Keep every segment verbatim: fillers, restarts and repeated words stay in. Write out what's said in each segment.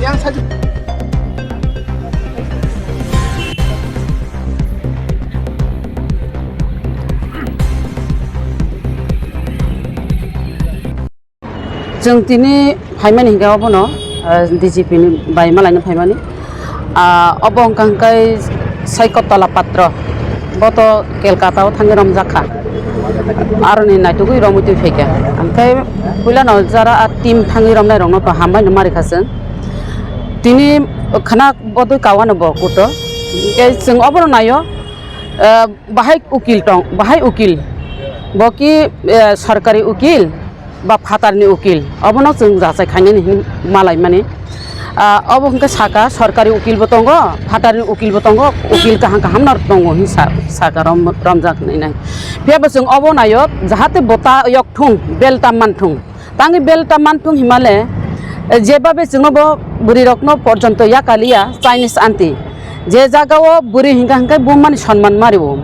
Chwng tini phaimani hinkhe obono, ah, D G P ni bai malaino phaimani. Ah, obo wngkha hwnkhe Saikotala Patro. Bo to Kolkata o thangwi romjak kha. Aroni naitugwi romwi twi phaikha. Hwnkhe puilano jara a team thangwi romnai rokno to hambai no mari kha chwng. Tini khwna bodwi kawano bo kuto. Hwnkhe chwng obono naio, ah, bahai ukil tong, bahai ukil. Bo ki, ah, sorkari ukil. Ba phatarni ukil, obono chwng jachai khainani hin malaimani. Ah, obo hwnkhe saka, sorkari ukilbo tongo, phatarni ukilbo tongo, ukil kaham kaham no tongo hin sa-, saka rom-, romjak hinwi nai. Phiyaba chwng obo naio, jahate bo ta yok thung, bel ta man thung. Tangwi bel ta man thung himale, eh, jebabe chwngno bo bwrwi rokno porjonto yakaliya Chinese aunty. Je jagao bwrwi hinkha hinkhe bumani sonman mario.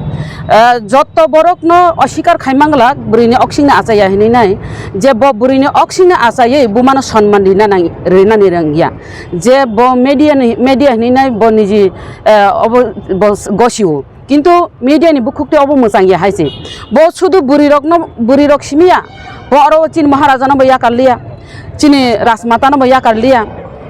Eh, jotto borokno osikar khai manglak bwrwini oksingni achaiya hinwi nai, je bo bwrwini oksingni achaiwi bumano sonman rina nang-, rinani rwngya. Je bo media ni, media hinwi nai bo niji, eh, obo bo gosio. Kintu media ni bukhuk tei obo mwchang ya hai se. Bo sudu bwrwi rokno, bwrwi rok simi ya. Bo oro chini Maharaja no bo yakar liya. Chini Rajmata no bo yakar liya.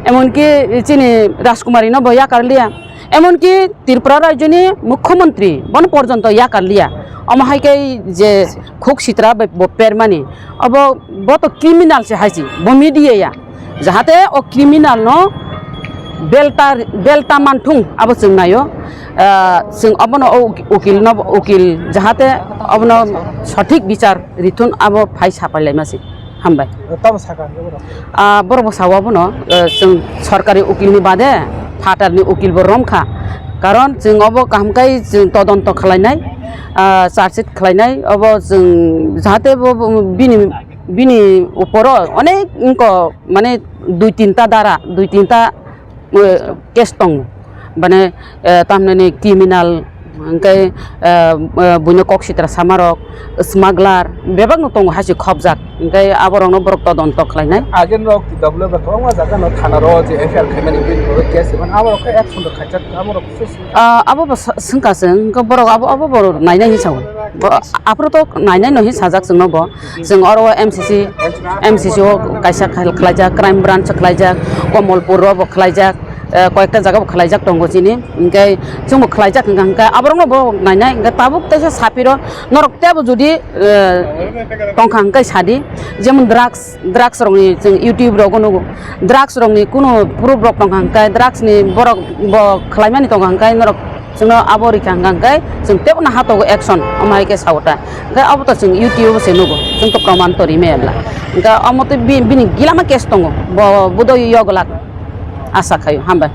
Emonki chini Rajkumari no bo yakar liya. Emonki Tripura rajyoni mukhyamantri bono porjonto yakar liya. Omo hai khe je khuk sitra bai bo permani. Obo bo to criminal se hai se. Bo media ya. Jahate o criminal no belta, belta manthung abo chwng naio. Ah, chwng obono o uk-, ukil no, ukil jahate obono sothik bichar rithun abo phai sapai laima se. Hambai. Tamo saka ang borok. Ah, borok bo sao abono, eh, chwng sorkari ukil ni bade phatar ni ukil bo romkha. Karon chwng obo kaham kai chwng todonto khlainai, ah, charge sheet khlainai, obo chwng jahate bo, bo bini bini uporo onek wngko, mane dui tinta dara, dui tinta, eh, case tongo. Mane, eh, tamnani criminal, hwnkhe, eh, eh, buino kok sitra samarok, smuggler, bebakno tongo hai se khopjak. Hwnkhe aborokno borok todonto khlainai. Agent rok T W ba kwbangma jaga no thana ro je F I R khaimani bini borok case mane aborok khe action rok khaijak aborok se se. Ah, abo bo sa-, swngkha se, hwnkhe borok abo, abo borok nainai hinwi sao. Bo, aphuru to nainai no hinwi sajak chwngno bo. Chwng oro M C C, M C C o kaisa khai-, khlaijak, crime branch o khlaijak, Komolpur o bo khlaijak, eh, koyekta jaga bo khlaijak tongo chini. Hwnkhe chwngbo khlaijak hwnkha hwnkhe aborokno bo nainai. Hwnkhe tabuk teisa sapiro norok teibo jodi, eh, tongkha hwnkhe sadi, jemon drugs, drugs rokni chwng YouTube rogo nugo, drugs rokni kunu proof rok tongkha hwnkhe, drugs ni borok bo khlaimani tongkha hwnkhe norok chwngno abo rikha hwnkha hwnkhe chwng teibo no hatogo action, omo hai khe sao ta. Hwnkhe abo to chwng YouTube o se nugo, chwng to proman to rimaya bla. Hwnkhe omo tei bi-, bini gilama case tongo, bo budoi yogwlak asa khaio, hambai.